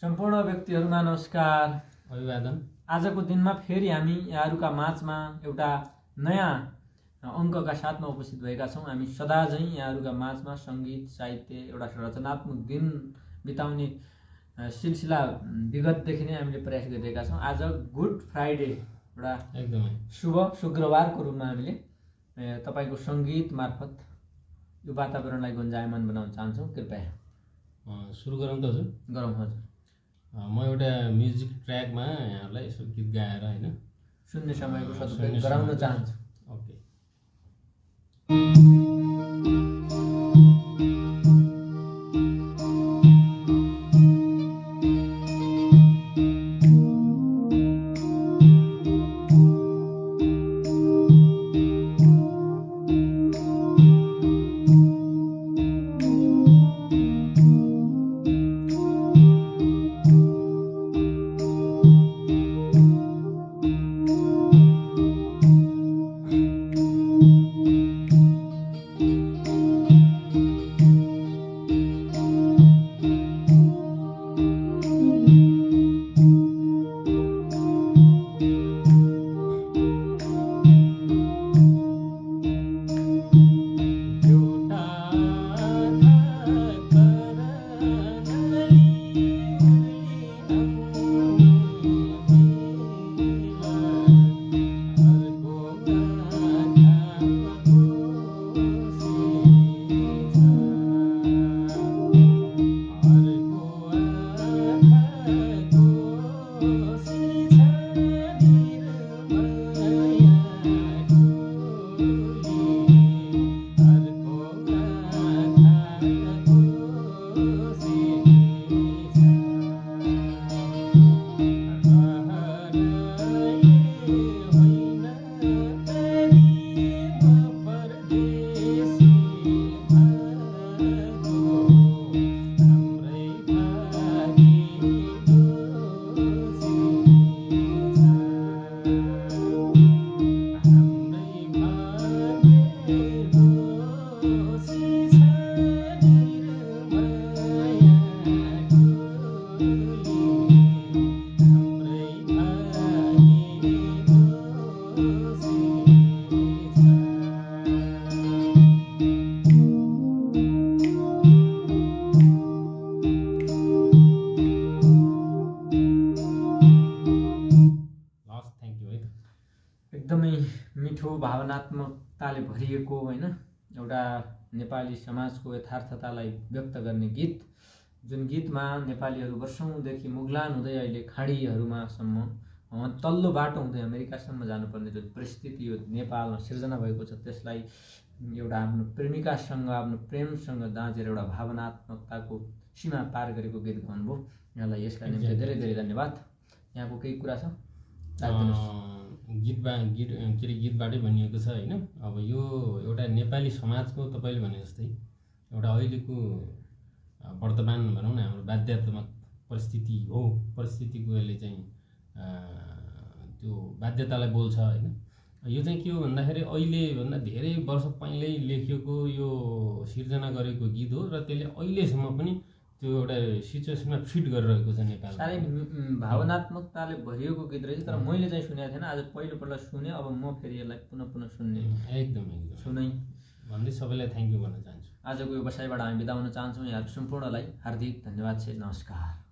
सम्पूर्ण व्यक्तिहरुमा नमस्कार, अभिवादन। आजको दिनमा फेरि हामी यहाँहरुका माझमा एउटा नयाँ अंकका साथमा उपस्थित भएका छौं। हामी सदा झैं यहाँहरुका माझमा संगीत, साहित्य, एउटा रचनात्मक दिन बिताउने सिलसिला विगतदेखि नै हामीले प्रयास गरिरहेका छौं। आज गुड फ्राइडे एउटा एकदमै शुभ शुक्रबारको रूपमा हामीले तपाईको संगीत मार्फत यो वातावरणलाई गुन्जायमान बनाउन चाहन्छौं। कृपया सुरु गरौँ त हजुर। गरौँ हजुर। म एउटा म्युजिक ट्र्याकमा यहाँलाई यसो गीत गाएर हैन सुन्ने समयको सदुपयोग गराउन चाहन्छु। ओके। एकदमै मिठो भावनात्मकताले भरिएको हैन एउटा नेपाली समाजको यथार्थतालाई व्यक्त गर्ने गीत, जुन गीतमा नेपालीहरु वर्षौंदेखि मुगलान हुँदै अहिले खाडीहरुमा सम्म तल्लो बाटो हुँदै अमेरिकासम्म जानुपर्ने जुन परिस्थिति यो नेपालमा सिर्जना भएको छ, त्यसलाई एउटा आफ्नो प्रेमिकासँग आफ्नो प्रेमसँग दाँजेर एउटा भावनात्मकताको सीमा पार गरेको गीत गाउनुभयो। यहाँलाई यसका निम्ति धेरै धेरै धन्यवाद। यहाँको केही कुरा छ? गीतबाटै भनिएको छ हैन। अब यो एउटा नेपाली समाजको तपाईले भने जस्तै एउटा अहिलेको वर्तमान भनौं न हाम्रो बाध्यतात्मक परिस्थिति हो। परिस्थितिको यसले चाहिँ त्यो बाध्यतालाई बोल्छ हैन। यो चाहिँ के हो भन्दाखेरि अहिले भन्दा धेरै वर्ष पहिल्यै लेखिएको यो सिर्जना गरेको गीत हो र त्यसले अहिलेसम्म पनि त्यो एउटा सिचुएसनमा फिट गरिरहेको छ नेपालमा। सारै भावनात्मकताले भरिएको गीत रहेछ। तर मैले चाहिँ सुनेको थिएन, आज पहिलोपल्ट सुने। अब म फेरि यसलाई पुनः सुन्ने एकदम सुनै भन्दै सबैलाई थ्यांक यू भन्न चाहन्छु। आजको यो बसाइबाट हामी बिदा हुन चाहन्छौँ। यहाँहरु सम्पूर्णलाई हार्दिक धन्यवाद छ। नमस्कार।